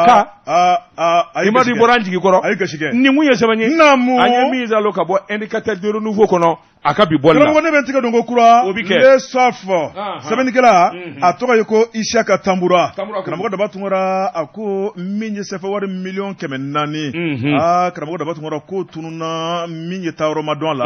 Aa aa, a ye i ma gasi dɔn i kɛ. bɔra an jigi kɔrɔ. A ye gasi kɛ. Nin kun ye sɛbɛn ye. Naamu. An ye min zalo ka bɔ Indicateur de Renouveau kɔnɔ, a ka bi bɔli la. Karamɔgɔ, ne bɛ n tigɛ don ko kura. O bi kɛ. Le Soif. Ahan. Sɛbɛnnikɛla, a tɔgɔ ye ko Isiaka Tanbura. Tanbura ko. Karamɔgɔ Daba Tunkara, a ko min ye sɛfɛ wari 400 miliyɔn. Aa, karamɔgɔ Daba Tunkara, ko tununa min ye taayɔrɔ ma dɔn a la.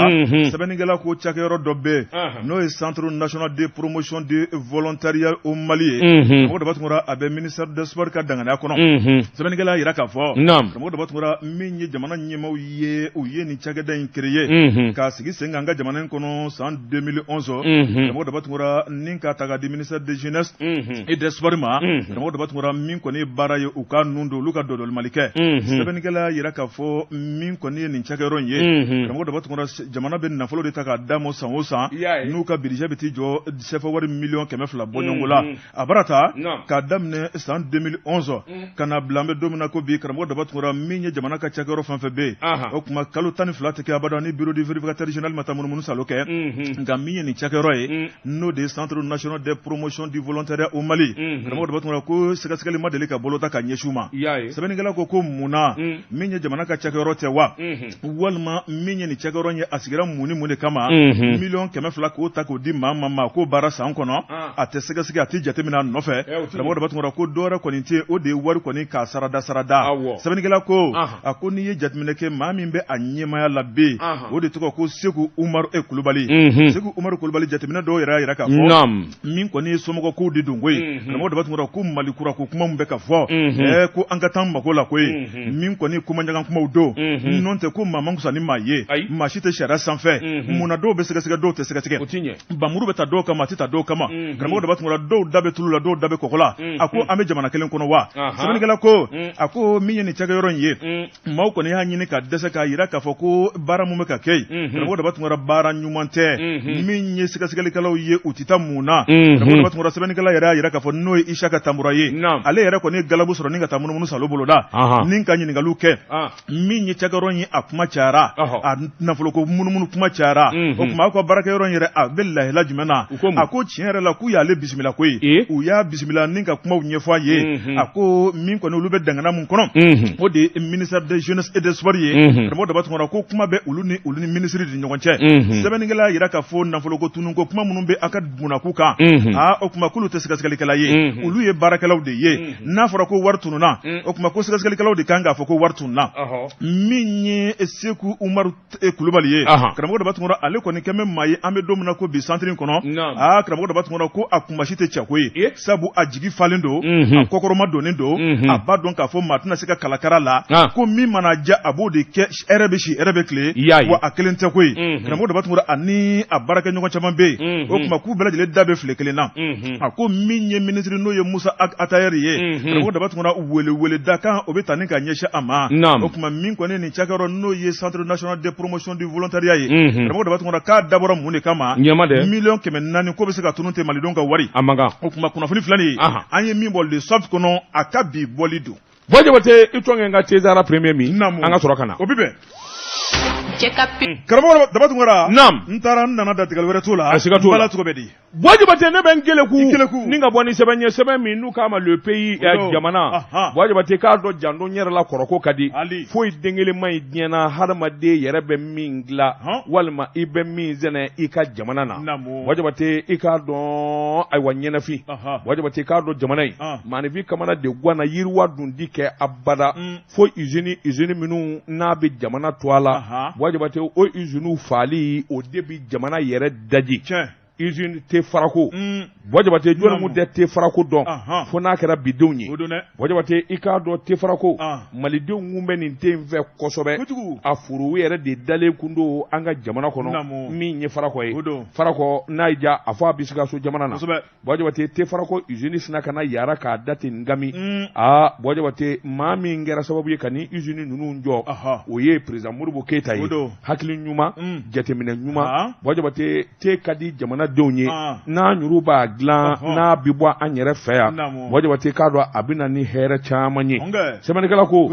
Sɛbɛnnikɛla ko cakɛyɔrɔ dɔ bɛ yen, n'o ye Centre national de promotion de volontariat au Mali ye. Karamɔgɔ Daba Tunkara, a bɛ ministère des sports ka danganiya kɔnɔ. Sɛbɛnnikɛla y'a jira k'a fɔ, karamɔgɔ Daba Tunkara, min ye jamana ɲɛmaaw ye, u ye nin cakɛda in créer k'a sigi sen kan an ka jamana in kɔnɔ san 2011. Karamɔgɔ Daba Tunkara, ni k'a ta k'a di ministère de jeunesse et des sports ma. Karamɔgɔ Daba Tunkara, min kɔni ye baara ye, u ka nun don olu ka dɔdɔli mali kɛ. Sɛbɛnnikɛla y'a jira k'a fɔ min kɔni ye nin cakɛyɔrɔ in ye, karamɔgɔ Daba Tunkara, jamana bɛ nafolo de ta k'a d'a ma san o san, I y'a ye. n'u ka budget bɛ t'i jɔ CFA wari 200 miliyɔn bɔɲɔgɔnko la. A baara ta k'a daminɛ san 2011 ka na bila an bɛ don min na ko bi, karamɔgɔ Daba Tunkara, min ye jamana ka cakɛyɔrɔ fɛn fɛn bɛ yen, o tuma kalo 12 tɛ kɛ abada ni bureau du vérificateur général ma taa munumunu salo kɛ. Nka min ye nin cakɛyɔrɔ ye, n'o de ye Centre national de promotion du volontariat au Mali, karamɔgɔ Daba Tunkara, ko sɛgɛsɛgɛli ma deli ka bolo ta ka ɲɛsin u ma. I y'a ye. Sɛbɛnnikɛla ko ko mun na min ye jamana ka cakɛyɔrɔ tɛ wa, walima min ye nin cakɛyɔrɔ ye, a sigira mun ni mun de kama? 200 miliyɔn k'o ta k'o di maa ma k'o baara san kɔnɔ, a tɛ sɛgɛsɛgɛ, a tɛ jateminɛ a nɔfɛ. O tɛ Karamɔgɔ Daba Tunkara, ko dɔwɛrɛ kɔni tɛ yen, o de ye wari kɔni k'a sarada sarada. Awɔ. Sɛbɛnnikɛla ko, a ko n'i ye jateminɛ kɛ, maa min bɛ a ɲɛmaaya la bɛ yen, o de tɔgɔ ko Seku Umaru e Kulubali. Seku Umaru Kulubali, jateminɛ dɔw yɛrɛ y'a jira k'a fɔ min kɔni ye somɔgɔ kow de don koyi. Karamɔgɔ Daba Tunkara, ko Mali kura ko kuma min bɛ ka fɔ, ko an ka taa an mako la koyi, min kɔni kumaɲagan kumaw don, n'o tɛ ko maa man fisa ni maa ye, maa si tɛ sariya sanfɛ. Munna dɔw bɛ sɛgɛsɛgɛ, dɔw tɛ sɛgɛsɛgɛ? O ti ɲɛ. Bamuru bɛ ta dɔw kama, a tɛ ta dɔw kama. Karamɔgɔ Daba Tunkara, dɔw da bɛ tulu la, dɔw da bɛ kɔgɔ la. A ko an bɛ jamana kelen kɔnɔ wa? Sɛbɛnnikɛla ko, a ko min ye nin cakɛyɔrɔ in ye, maaw kɔni y'a ɲini ka dɛsɛ k'a jira k'a fɔ ko baara mun bɛ ka kɛ yen, karamɔgɔ Daba Tunkara, baara baara ɲuman tɛ min ye sɛgɛsɛgɛlikɛlaw ye u tɛ taa mun na karamɔgɔ Daba Tunkara sɛbɛnnikɛla yɛrɛ y'a jira k'a fɔ n'o ye Isaka Tanbura ye ale yɛrɛ kɔni ye galabu sɔrɔ ni ka taa munumunu salo boloda ni ka ɲininkaliw kɛ min ye cakɛyɔrɔ in ye a kuma cayara a nafoloko munumunu kuma cayara o tuma aw ka baarakɛyɔrɔ in yɛrɛ a bɛ lahala jumɛn na a ko tiɲɛ yɛrɛ la k'u y'ale bisimila koyi u y'a bisimila ni ka kumaw ɲɛfɔ a ye a ko min kɔni olu bɛ dangana mun kɔnɔ o de ye ministère de jeunesse et des sports ye karamɔgɔ Daba Tunkara ko kuma bɛ olu ni olu ni minisiri de ɲɔgɔn cɛ sɛbɛnnikɛla y'a jira k'a fɔ nafoloko tununko kuma minnu bɛ a ka bunakun kan aa o tuma k'olu tɛ sɛgɛsɛgɛlikɛla ye olu ye baarakɛlaw de ye n'a fɔra ko wari tununna o tuma ko sɛgɛsɛgɛlikɛlaw de kan k'a fɔ ko wari tununna min ye Seku Umaru Kulubali ye karamɔgɔ Daba Tunkara ale kɔni kɛmɛ maa ye an bɛ don min na ko bi centre in kɔnɔ aa karamɔgɔ Daba Tunkara ko a kunmasi tɛ cɛko ye sabu a jigi falen don a kɔkɔrɔma donnen don a b'a dɔn k'a fɔ maa tɛna se ka kalakara la ko min mana diya a b'o de kɛ hɛrɛ bɛ si hɛrɛ bɛ tile wa a kelen tɛ koyi karamɔgɔ Daba Tunkara ani a baarakɛɲɔgɔn caman bɛ yen o tuma k'u bɛɛ lajɛlen da bɛ file kelen na a ko min ye minisiri n'o ye Musa Atayɛri ye karamɔgɔ Daba Tunkara weleweleda kan o bɛ taa ni ka ɲɛsin a ma o tuma min kɔni nin cakɛyɔrɔ n'o ye centre national de promotion du volontariat ye karamɔgɔ Daba Tunkara k'a dabɔra mun de kama miliyɔn 400 ko bɛ se ka tunun ten malidenw ka wari o tuma kunnafoni filɛ nin ye an ye min bɔ Le Soft kɔnɔ a ka bi bɔli don Buwa Jabate i tɔn kɛ n ka thé Zahara premier min an ka sɔrɔ ka na o bɛ bɛn karamɔgɔ Daba Tunkara n taara n nana datigɛli wɛrɛ t'o la a siga t'o la cogo bɛ di Buwa Jabate ne bɛ n keleku ni ka bɔ ni sɛbɛn ye sɛbɛn min n'u k'a ma Le Pays jamana Buwa Jabate k'a dɔn janto n yɛrɛ la kɔrɔko ka di foyi den kelen man ɲi diɲɛ na hadamaden yɛrɛ bɛ min dilan walima i bɛ min sɛnɛ i ka jamana na Buwa Jabate i k'a dɔn ayiwa ɲɛnafin Buwa Jabate k'a dɔn jamana in maaninfin kamana de ganna yiriwa dun di kɛ abada fo usine usine minnu n'a bɛ jamana to a la Buwa Jabate o usine faali o de bɛ jamana yɛrɛ daji usine te farako Buwa Jabate jɔn mun tɛ te farako dɔn fo n'a kɛra bidenw ye Buwa Jabate i k'a dɔn te farako malidenw kun bɛ nin te in fɛ kosɛbɛ a foro yɛrɛ de dalen kun don an ka jamana kɔnɔ min ye farakɔ ye farakɔ n'a y'i diya a fɔ a bɛ Sikaso jamana na Buwa Jabate te farako usine sina ka na yara k'a da ten gami aa Buwa Jabate maa min kɛra sababu ye ka nin usine ninnu jɔ o ye président Modibo Keyita ye hakili ɲuman jateminɛ ɲuman Buwa Jabate te ka di jamanadenw ye n'an yɛrɛw b'a dilan n'a bɛ bɔ an yɛrɛ fɛ yan Buwa Jabate k'a dɔn a bɛ na ni hɛrɛ caman ye sɛbɛnnikɛla ko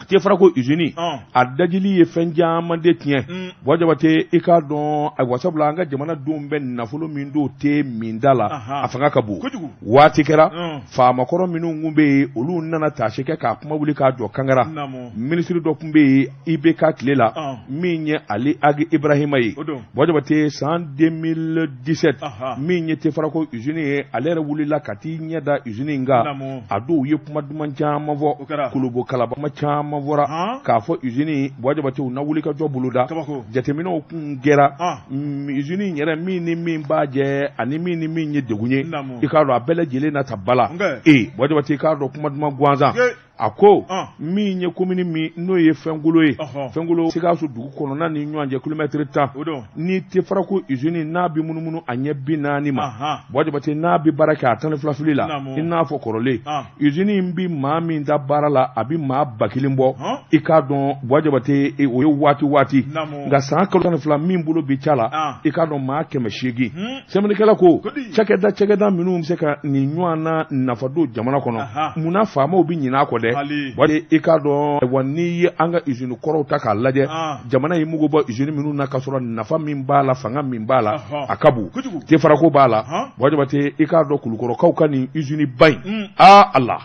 te farako usine a dajili ye fɛn caman de tiɲɛ Buwa Jabate i k'a dɔn ayiwa sabula an ka jamanadenw bɛ nafolo min don te minda la a fanga ka bon waati kɛra faamakɔrɔ minnu kun bɛ yen olu nana taasi kɛ k'a kuma wuli k'a jɔ kangara minisiri dɔ tun bɛ yen IBK tile la min ye Ali Agi Ibrahima ye Buwa Jabate san 2017 min ye te farako usine ye ale yɛrɛ wulila ka t'i ɲɛ da usine in kan a dɔw ye kuma duman caman fɔ kolobo kalaba kuma caman fɔra k'a fɔ usine Buwa Jabate u na wuli ka jɔ boloda jateminɛw kun kɛra usine in yɛrɛ min ni min b'a jɛ ani min ni min ye degun ye i k'a dɔn a bɛɛ lajɛlen na ta bala ee Buwa Jabate i k'a dɔn kuma duman gansan a ko min ye komini min n'o ye fɛnkolo ye fɛnkolo Sikaso dugu kɔnɔna ni ɲɔgɔn cɛ kilomɛtiri 10 ni te farako usine n'a bɛ munumunu a ɲɛ 40 ma Buwa Jabate n'a bɛ baara kɛ a 12 fili la i n'a fɔ kɔrɔlen usine in bɛ maa min ta baara la a bɛ maa 1000 bɔ i k'a dɔn Buwa Jabate o ye waati waati nka san kalo 12 min bolo bɛ ca la i k'a dɔn maa 800 sɛbɛnnikɛla ko cakɛda cakɛda minnu bɛ se ka nin ɲɔgɔn na nafa don jamana kɔnɔ munna faamaw bɛ ɲinɛ a kɔ dɛ wali i k'a dɔn wa n'i ye an ka usine kɔrɔw ta k'a lajɛ jamana y'i mugu bɔ usine minnu na ka sɔrɔ nafa min b'a la fanga min b'a la a ka bon te farako b'a la Buwa Jabate i k'a dɔn kulukɔrɔkaw ka nin usine ba in aa Ala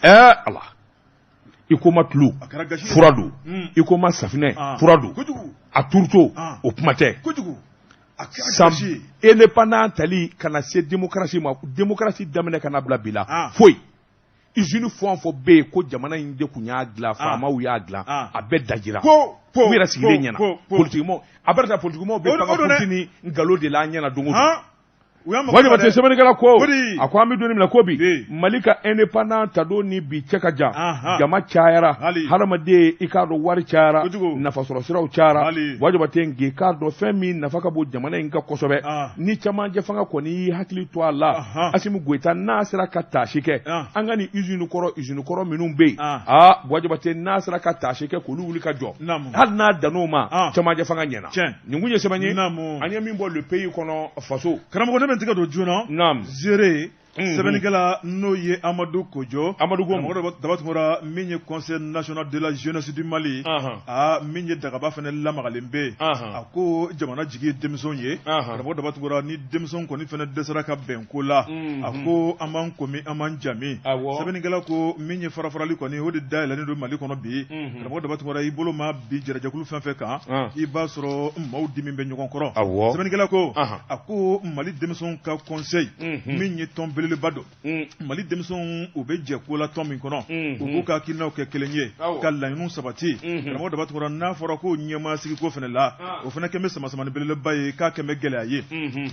ɛɛ Ala Huicoma tulu fura don Huicoma safinɛ fura don a turuto o kuma tɛ san indépendance tali ka na se démocratie ma démocratie daminɛ ka na bila bi la foyi usine fɛn o fɛn bɛ yen ko jamana in de tun y'a dilan faamaw y'a dilan a bɛɛ dajira u yɛrɛ sigilen ɲɛna politikimɔgɔw a bɛ taa politikimɔgɔw bɛ pan ni nkalon de la an ɲɛna don o don. Buwa Jabate sɛbɛnnikɛla ko a ko an bɛ don min na ko bi Mali ka indépendant ta don ni bi cɛ ka jan jama cayara hadamaden i k'a dɔn wari cayara nafasɔrɔ siraw cayara Buwa Jabate nka i k'a dɔn fɛn min nafa ka bon jamana in kan kosɛbɛ ni camancɛ fanga kɔni y'i hakili to a la Asimi Goyita n'a sera ka taasi kɛ an ka nin usine kɔrɔ usine kɔrɔ minnu bɛ yen aa Buwa Jabate n'a sera ka taasi kɛ k'olu wuli ka jɔ hali n'a dan'o ma camancɛ fanga ɲɛna nin kun ye sɛbɛn ye an ye min bɔ Le Pays kɔnɔ faso karamɔgɔ ne bɛ n tɛgɛ don joona naamu Zere sɛbɛnnikɛla n'o ye Amadu Kojo Amadu ko karamɔgɔ Daba Tunkara min ye Conseil national de la jeunesse du Mali aa min ye dagaba fana lamagalen bɛ yen a ko jamana jigi ye denmisɛnw ye karamɔgɔ Daba Tunkara ni denmisɛnw kɔni fana dɛsɛra ka bɛn ko la a ko an b'an ko min an b'an ja min sɛbɛnnikɛla ko min ye farafarali kɔni o de dayɛlɛnnen don Mali kɔnɔ bi karamɔgɔ Daba Tunkara i bolo maa bin jɛrɛjɛkulu fɛn fɛn kan i b'a sɔrɔ maaw dimi bɛ ɲɔgɔn kɔrɔ sɛbɛnnikɛla ko a ko Mali denmisɛnw ka conseil min ye tɔn belebeleba don Mali denmisɛnw u bɛ jɛ ko la tɔn min kɔnɔ u b'u ka hakilinaw kɛ kelen ye ka laɲiniw sabati karamɔgɔ Daba Tunkara n'a fɔra ko ɲɛmaa sigiko fana la o fana kɛlen bɛ samasamani belebeleba ye k'a kɛlen bɛ gɛlɛya ye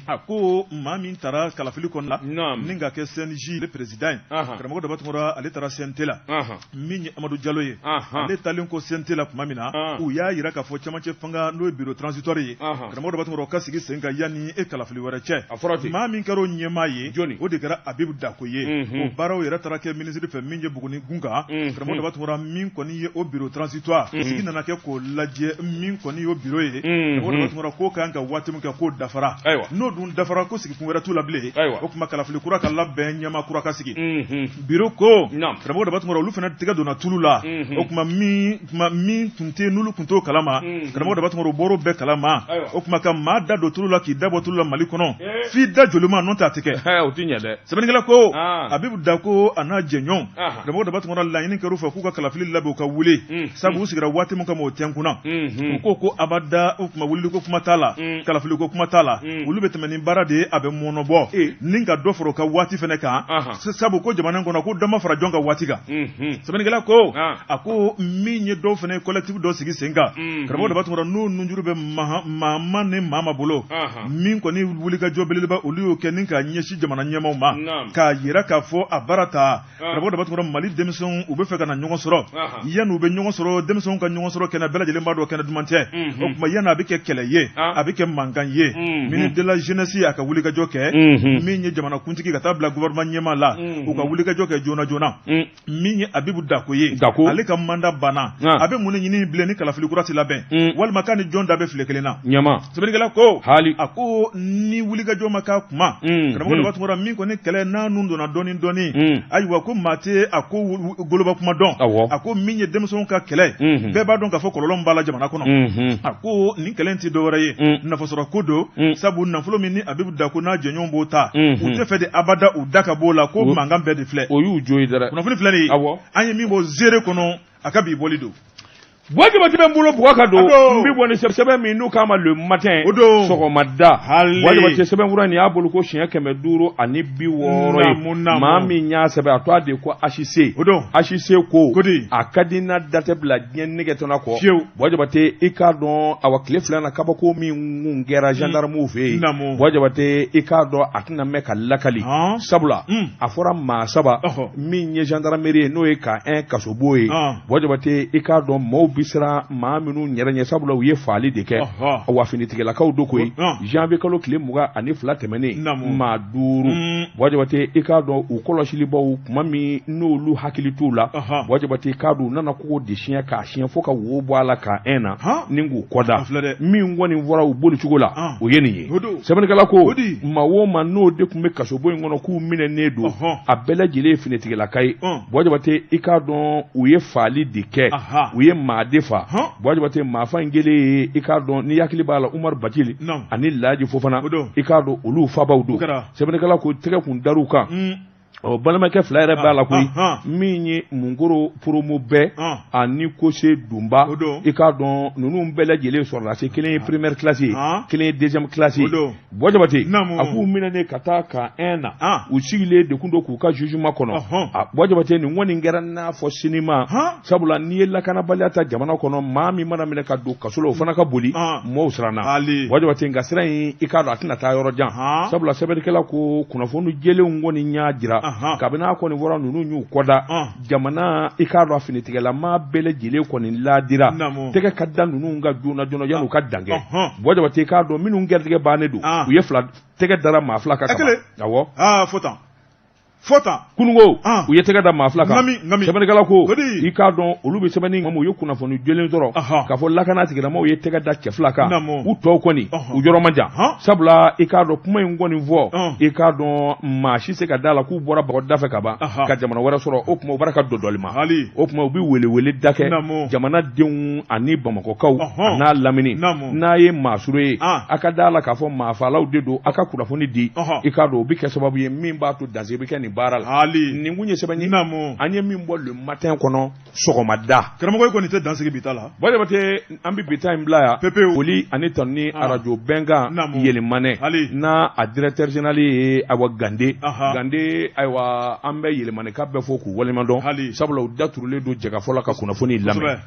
a ko maa min taara kalafili kɔnɔ la ni ka kɛ CNJ président ye karamɔgɔ Daba Tunkara ale taara CNT la min ye Amadu Jalo ye ale taalen kɔ CNT la tuma min na u y'a jira k'a fɔ camancɛ fanga n'o ye bureau transitoire ye karamɔgɔ Daba Tunkara o ka sigi sen kan yanni e kalafili wɛrɛ cɛ maa min kɛra o ɲɛmaa ye o de kɛra Abibu Dako ye o baaraw yɛrɛ taara kɛ minisiri fɛ min ye Buguni Gunkan karamɔgɔ Daba Tunkara min kɔni ye o bureau transitoire sigi nana kɛ k'o lajɛ min kɔni y'o bureau ye karamɔgɔ Daba Tunkara k'o kan ka waati min kɛ k'o dafara n'o dun dafara ko sigikun wɛrɛ t'u la bilen o tuma kalafili kura ka labɛn ɲɛmaa kura ka sigi Bureau ko karamɔgɔ Daba Tunkara olu fana tɛgɛ donna tulu la o tuma min tun tɛ n'olu tun t'o kalama karamɔgɔ Daba Tunkara u bɔr'o bɛɛ kalama o tuma ka maa da don tulu la k'i da bɔ tulu la Mali kɔnɔ f'i da jolima n'o tɛ a tɛ kɛ o tɛ ɲɛ dɛ sɛbɛnnikɛla ko Abibu Dako a n'a jɛɲɔgɔn karamɔgɔ Daba Tunkara laɲini kɛr'u fɛ k'u ka kalafili labɛn u ka wuli sabu u sigira waati min kama o tɛ n kunna u ko ko abada o tuma wuli ko kuma t'a la kalafili ko kuma t'a la olu bɛ tɛmɛ ni baara de ye a bɛ mɔnɔbɔ ni ka dɔ fara u ka waati fana kan sabu ko jamana kɔnɔ ko dɔ ma fara jɔn ka waati kan sɛbɛnnikɛla ko a ko min ye dɔw fana ye collectif dɔ sigi sen kan karamɔgɔ Daba Tunkara n'o nunjuru bɛ maama ni maama bolo min kɔni wulikajɔ belebeleba olu y'o kɛ ni k'a ɲɛsin jamana ɲɛmaaw ma k'a jira k'a fɔ a baara ta karamɔgɔ Daba Tunkara Mali denmisɛnw u bɛ fɛ ka na ɲɔgɔn sɔrɔ yanni u bɛ ɲɔgɔn sɔrɔ denmisɛnw ka ɲɔgɔn sɔrɔ kɛnɛ bɛɛ lajɛlen b'a dɔn kɛnɛ duman tɛ o tuma yanni a bɛ kɛ kɛlɛ ye a bɛ kɛ mankan ye ministre de la jeunesse a ka wulikajɔ kɛ min ye jamanakuntigi ka taa bila gouvernement ɲɛmaa la u ka wulikajɔ kɛ joona joona min ye Abibu Dako ye ale ka mandat banna a bɛ mun de ɲini bilen ni kalafili kura tɛ labɛn walima k'a ni jɔn da bɛ file kelen na sɛbɛnnikɛla ko hali a ko ni wulikajɔ ma k'a kuma karamɔgɔ Daba Tunkara min kɔni kɛlɛ n'a nun donna dɔɔni dɔɔni ayiwa ko maa tɛ a ko goloba kuma dɔn a ko min ye denmisɛnw ka kɛlɛ bɛɛ b'a dɔn k'a fɔ kɔlɔlɔ min b'a la jamana kɔnɔ a ko nin kɛlɛ tɛ dɔwɛrɛ ye nafasɔrɔ ko don sabu nafolo min ni Abibu Dako n'a jɛɲɔgɔnw b'o ta u tɛ fɛ de abada u da ka b'o la ko mankan bɛɛ de filɛ o y'u jo ye dɛ kunnafoni filɛ nin ye an ye min bɔ Zere kɔnɔ a ka bi bɔli don Buwa Jabate bɛ n bolo buwa ka don n bɛ bɔ ni sɛbɛn min n'u k'a ma le matin o don sɔgɔmada Buwa Jabate sɛbɛnfura nin y'a bolo ko siɲɛ 560 ye maa min y'a sɛbɛn a tɔgɔ de ko HC o don HC ko a ka di n'a da tɛ bila diɲɛ nɛgɛtɔnɔ kɔ fiyewu Buwa Jabate i k'a dɔn awa tile fila na kabako min kun kɛra gendarmew fɛ yen Buwa Jabate i k'a dɔn a tɛna mɛn ka lakali sabula a fɔra maa saba min ye gendarmerie ye n'o ye camp 1 kasobon ye Buwa Jabate i k'a dɔn maaw bɛ siran maa minnu yɛrɛ ɲɛ sabula u ye faali de kɛ wa finitigilakaw don koyi janvier kalo tile 22 tɛmɛnen maa duuru Buwa Jabate i k'a dɔn u kɔlɔsilibaw tuma min n'olu hakili t'u la Buwa Jabate i k'a dɔn u nana kogo de siɲɛ k'a siɲɛ fo ka wo bɔ a la camp 1 na ni k'u kɔda min kɔni fɔra u boli cogo la o ye nin ye sɛbɛnnikɛla ko maa o maa n'o de tun bɛ kasobon in kɔnɔ k'u minɛnen don a bɛɛ lajɛlen ye finitigilaka ye Buwa Jabate i k'a dɔn u ye faali de kɛ u ye maa de fa Buwa Jabate maafa in kelen ye i k'a dɔn n'i hakili b'a la Umaru Bacili ani Laji Fofana i k'a dɔn olu fabaw don sɛbɛnnikɛla ko tɛgɛ kun dar'u kan. Ɔ, balimakɛ fila yɛrɛ b'a la koyi, min ye Munkoro promo bɛɛ ani Kose Dunba. I k'a dɔn ninnu bɛɛ lajɛlen sɔrɔdasi, kelen ye première classe ye, kelen ye deuxième classe ye. Buwa Jabate, a k'u minɛnen ka taa camp 1 na, u sigilen de kun don k'u ka jugement kɔnɔ. Buwa Jabate, nin kɔni kɛra n'a fɔ sinima, sabula n'i ye lakanabaliya ta jamana kɔnɔ, maa min mana minɛ ka don kaso la, o fana ka boli, mɔgɔw siranna. Buwa Jabate, nka sira in, i k'a dɔn a tɛna taa yɔrɔ jan, sabula sɛbɛnnikɛla ko kunnafoni jɛlenw kɔni y'a jira, kabini a kɔni fɔra ninnu y'u kɔda jamana, i k'a dɔn a finitigilama bɛɛ lajɛlen kɔni ladira, tɛgɛ ka da ninnu kan joona joona yan'u ka dan kɛ. Buwa Jabate, i k'a dɔn minnu gɛrɛtigɛ bannen don, u ye fila tɛgɛ dara maa fila kan. Awɔ, fo tan fo tan. Kununko u ye tɛgɛ da maa fila kan. Sɛbɛnnikɛla ko i k'a dɔn olu bɛ sɛbɛnni u ye kunnafoni jɛlen sɔrɔ k'a fɔ lakana tigilamaw ye tɛgɛ da cɛ fila kan, u tɔw kɔni u yɔrɔ man jan, sabula i k'a dɔn kuma in kɔni fɔ, i k'a dɔn maa si se ka da la k'u bɔra bɔgɔ da fɛ ka ban ka jamana wɛrɛ sɔrɔ. O tuma u bɔra ka dɔdɔli ma, o tuma u bɛ welewele da kɛ jamanadenw ani bamakɔkaw n'a lamini, n'a ye maa suru ye, a ka da la k'a fɔ maafaalaw de don, a ka kunnafoni di. I k'a dɔn o bɛ kɛ sababu ye min b'a to danse bɛ kɛ nin baara la. Nin kun ye sɛbɛn ye an ye min bɔ Le Matin kɔnɔ sɔgɔmada. Karamɔgɔ, e kɔni tɛ dansigi bi ta la. Buwa Jabate, an bɛ bi ta in bila yan pepewu. Foli ani tanuni arajo Bɛnkan Yelimanɛ n'a a directeur général ye, ayiwa, Gande Gande. Ayiwa, an bɛ Yelimanɛka bɛɛ fo k'u waleɲuman dɔn, sabula u daturulen don jɛkafɔ la ka kunnafoni lamɛn.